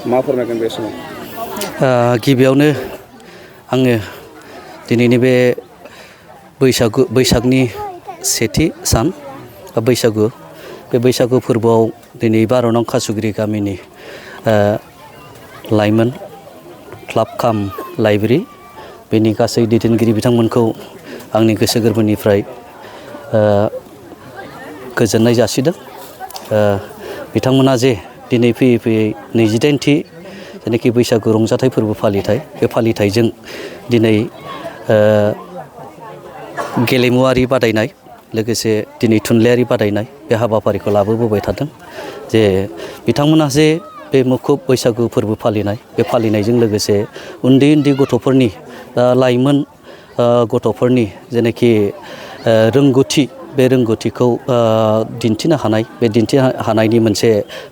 मा फोरमायगोन बे समाव? गिबियावनो आङो दिनैनि बे बैसागनि सेथि सान बैसागु बे बैसागु फोरबोआव दिनै 12 नं कासुगिरि गामिनि लाइमोन क्लाब काम लाइब्रेरि बेनि गासै दैदेनगिरि बिथांमोनखौ आंनि गोसो गोरबोनिफ्राय गोजोननाय जासिदों। बिथांमोना जे दिनै फैयै फैयै 28थि जेनाखि बैसागु रंजाथाइ फोरबो फालिथाय बे फालिथायजों दिनै गेलेमुवारि बादायनाय लोगोसे दिनै थुनलाइयारि बादायनाय बे हाबाफारिखौ लाबोबाय थादों। जे बिथांमोना जे बे मुखुब बैसागु फोरबो फालिनाय बे फालिनायजों लोगोसे उन्दै उन्दै गथ'फोरनि लाइमोन गथ'फोरनि जेनाखि रोंगौथि बे रोंगौथिखौ दिन्थिनो हानाय बे दिन्थिनो हानायनि मोनसे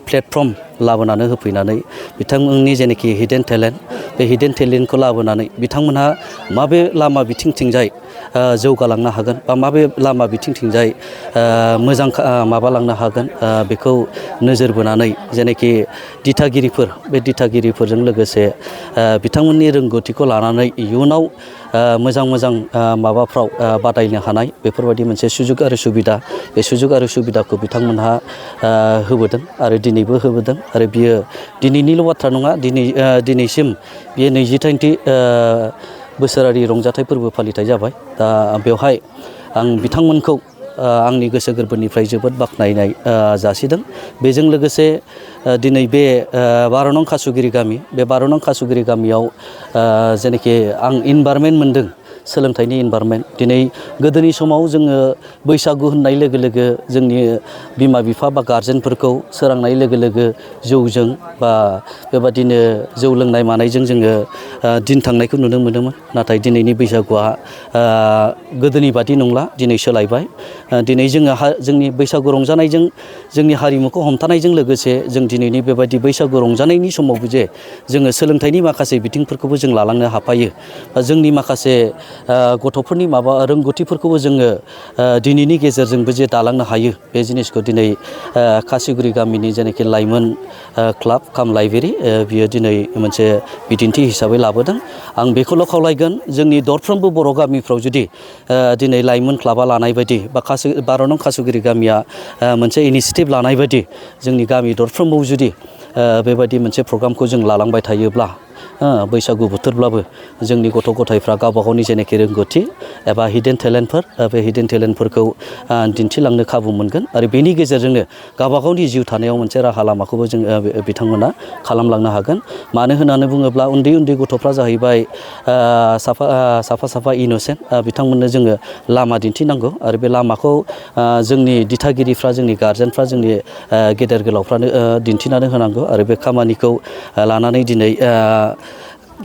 प्लेटफर्म लाबोनानै होफैनानै बिथांमोननि जेनाखि हिडेन टेलेन्ट बे हिडेन टेलेन्टखौ लाबोनानै बिथांमोनहा माबे लामा बिथिंथिंजाय जौगालांनो हागोन बा माबे लामा बिथिंथिंजाय मोजां माबालांनो हागोन बेखौ नोजोर बोनानै जेनाखि दिथागिरिफोर बे दिथागिरिफोरजों लोगोसे बिथांमोननि रोंगौथिखौ लानानै इयुनाव मोजां मोजां माबाफ्राव बादायनो हानाय बेफोरबायदि मोनसे सुजुग आरो सुबिदा बे सुजुग आरो सुबिदाखौ बिथांमोनहा होबोदों आरो दिनैबो होबोदों आरो बियो दिनैनिल' बाथ्रा नङा। दिनैसिम बियो 28थि बोसोरारि रंजाथाइ फोरबो फालिथाय जाबाय। दा बेवहाय आं बिथांमोनखौ आंनि गोसो गोरबोनिफ्राय जोबोद बाख्नायनाय जासिदों। बेजों लोगोसे दिनै बे 12 नं कासुगिरि गामि बे 12 नं कासुगिरि गामियाव जेनाखि आं इनभारमेन्ट मोनदों सोलोंथाइनि इनभारमेन्ट दिनै गोदोनि समाव जोङो बैसागु होननाय लोगो लोगो जोंनि बिमा बिफा बा गारजेनफोरखौ सोरांनाय लोगो लोगो जौजों बा बेबादिनो जौ लोंनाय मानायजों जोङो दिन थांनायखौ नुनो मोनोमोन। नाथाय दिनैनि बैसागुआ गोदोनि बादि नंला, दिनै सोलायबाय। दिनै जोङो जोंनि बैसागु रंजानायजों जोंनि हारिमुखौ हमथानायजों लोगोसे जों दिनैनि बेबायदि बैसागु रंजानायनि समावबो जे जोङो सोलोंथाइनि माखासे बिथिंफोरखौबो जों लालांनो हाफायो। जोंनि माखासे गथ'फोरनि रोंगौथिफोरखौबो जोङो दिनैनि गेजेरजोंबो जे दालांनो हायो बे जिनिसखौ दिनै कासुगिरि गामिनि जेनाखि लाइमोन क्लाब काम लाइब्रेरि बियो दिनै मोनसे बिदिन्थि हिसाबै लाबोदों। आं बेखौल' खावलायगोन जोंनि दरफ्रोमबो बर' गामिफ्राव जुदि दिनै लाइमोन क्लाबा लानाय बायदि बा 12 नं कासुगिरि गामिया मोनसे इनिसियेटिभ लानाय बायदि जोंनि गामि दरफ्रोमाव जुदि बेबायदि मोनसे प्रग्रामखौ जों लालांबाय थायोब्ला बैसागु बोथोरब्लाबो जोंनि गथ' गथायफ्रा गावबा गावनि जेनाखि रोंगौथि एबा हिडेन टेलेन्टफोर बे हिडेन टेलेन्टफोरखौ दिन्थिलांनो खाबु मोनगोन आरो बेनि गेजेरजोंनो गावबा गावनि जिउ थानायाव मोनसे राहा लामाखौबो जों बिथांमोना खालामलांनो हागोन। मानो होननानै बुङोब्ला उन्दै उन्दै गथ'फ्रा जाहैबाय साफा इनोसेन्ट बिथांमोननो जोङो लामा दिन्थिनांगौ आरो बे लामाखौ जोंनि दिथागिरिफ्रा जोंनि गारजेनफ्रा जोंनि गेदेर गोलावफ्रानो दिन्थिनानै होनांगौ आरो बे खामानिखौ लानानै दिनै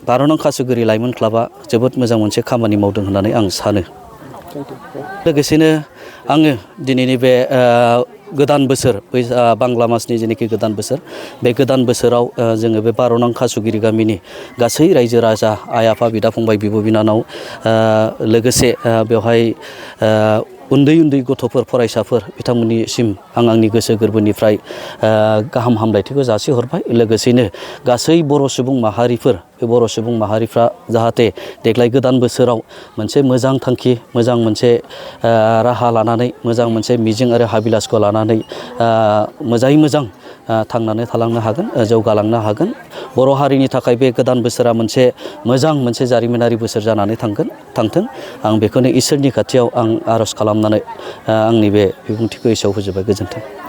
12 नं कासुगिरि लाइमोन क्लाबा जोबोद मोजां मोनसे खामानि मावदों होननानै आं सानो। लोगोसेनो आङो दिनैनि बे गोदान बोसोर बांला मासनि जेनाखि गोदान बोसोर बे गोदान बोसोराव जोङो बे 12 नं कासुगिरि गामिनि गासै रायजो राजा आइ आफा बिदा फंबाय बिब' बिनानाव लोगोसे बेवहाय उन्दै उन्दै गथ'फोर फरायसाफोर बिथांमोननिसिम आं आंनि गोसो गोरबोनिफ्राय गाहाम हामलायथिखौ जासिहरबाय। लोगोसेनो गासै बर' सुबुं माहारिफोर बे बर' सुबुं माहारिफ्रा जाहाथे देग्लाय गोदान बोसोराव मोनसे मोजां थांखि मोजां मोनसे राहा लानानै मोजां मोनसे मिजिं आरो हाबिलासखौ लानानै मोजाङै मोजां थांनानै थालांनो हागोन जौगालांनो हागोन। बर' हारिनि थाखाय बे गोदान बोसोरा मोजां मोनसे जारिमिनारि बोसोर जानानै थांथों आं बेखौनो इसोरनि खाथियाव आं आर'ज खालामनानै आंनि बे बिबुंथिखौ एसेयाव फोजोबबाय। गोजोन्थों।